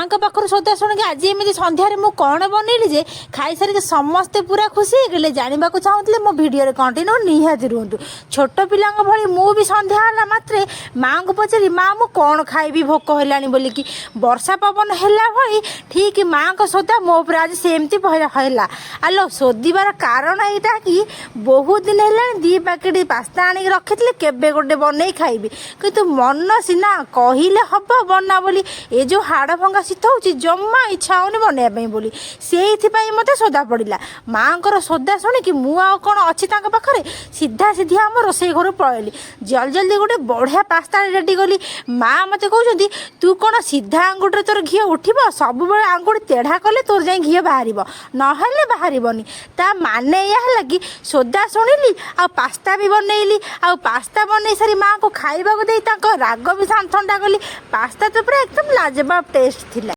ମାଆଙ୍କ ପାଖରୁ ସୋଦା ଶୁଣିକି ଆଜି ଏମିତି ସନ୍ଧ୍ୟାରେ ମୁଁ କ'ଣ ବନେଇଲି ଯେ ଖାଇସାରିକି ସମସ୍ତେ ପୁରା ଖୁସି ହେଇଗଲେ, ଜାଣିବାକୁ ଚାହୁଁଥିଲେ ମୋ ଭିଡ଼ିଓରେ କଣ୍ଟିନ୍ୟୁ ନିହାତି ରୁହନ୍ତୁ। ଛୋଟ ପିଲାଙ୍କ ଭଳି ମୁଁ ବି ସନ୍ଧ୍ୟା ହେଲା ମାତ୍ରେ ମାଆଙ୍କୁ ପଚାରି, "ମା, ମୁଁ କ'ଣ ଖାଇବି? ଭୋକ ହେଲାଣି" ବୋଲିକି। ବର୍ଷା ପବନ ହେଲା ଭଳି ଠିକ୍ ମାଆଙ୍କ ସୋଦା ମୋ ଉପରେ ଆଜି ସେମିତି ହେଲା। ଆଲୋ, ଶୋଧିବାର କାରଣ ଏଇଟା କି ବହୁତ ଦିନ ହେଲାଣି 2 ପ୍ୟାକେଟ୍ ପାସ୍ତା ଆଣିକି ରଖିଥିଲି, କେବେ ଗୋଟେ ବନେଇ ଖାଇବି। କିନ୍ତୁ ମନ ସିନା କହିଲେ ହବ ବନା ବୋଲି। ଏ ଯେଉଁ ହାଡ଼ ଭଙ୍ଗା ଶୀତ ହେଉଛି, ଜମା ଇଚ୍ଛା ହେଉନି ବନେଇବା ପାଇଁ ବୋଲି। ସେଇଥିପାଇଁ ମୋତେ ସୋଦା ପଡ଼ିଲା। ମାଆଙ୍କର ସୋଦା ଶୁଣିକି ମୁଁ ଆଉ କ'ଣ ଅଛି ତାଙ୍କ ପାଖରେ? ସିଧା ସିଧା ଆମ ରୋଷେଇ ଘରୁ ପଳେଇଲି। ଜଲ୍ଦି ଜଲ୍ଦି ଗୋଟେ ବଢ଼ିଆ ପାସ୍ତା ରେଡ଼ି କଲି। ମା ମୋତେ କହୁଛନ୍ତି, "ତୁ କ'ଣ ସିଧା ଆଙ୍ଗୁଠିରେ ତୋର ଘିଅ ଉଠିବ? ସବୁବେଳେ ଆଙ୍ଗୁଠି ତେଢ଼ା କଲେ ତୋର ଯାଇ ଘିଅ ବାହାରିବ, ନହେଲେ ବାହାରିବନି।" ତା ମାନେ ଏଇଆ ହେଲା କି ସୋଦା ଶୁଣିଲି ଆଉ ପାସ୍ତା ବି ବନେଇଲି। ଆଉ ପାସ୍ତା ବନେଇ ସାରି ମାଆଙ୍କୁ ଖାଇବାକୁ ଦେଇ ତାଙ୍କ ରାଗ ବି ଥଣ୍ଡା କଲି। ପାସ୍ତା ତ ପୁରା ଏକଦମ ଲାଜବାବ ଟେଷ୍ଟ ଥିଲା।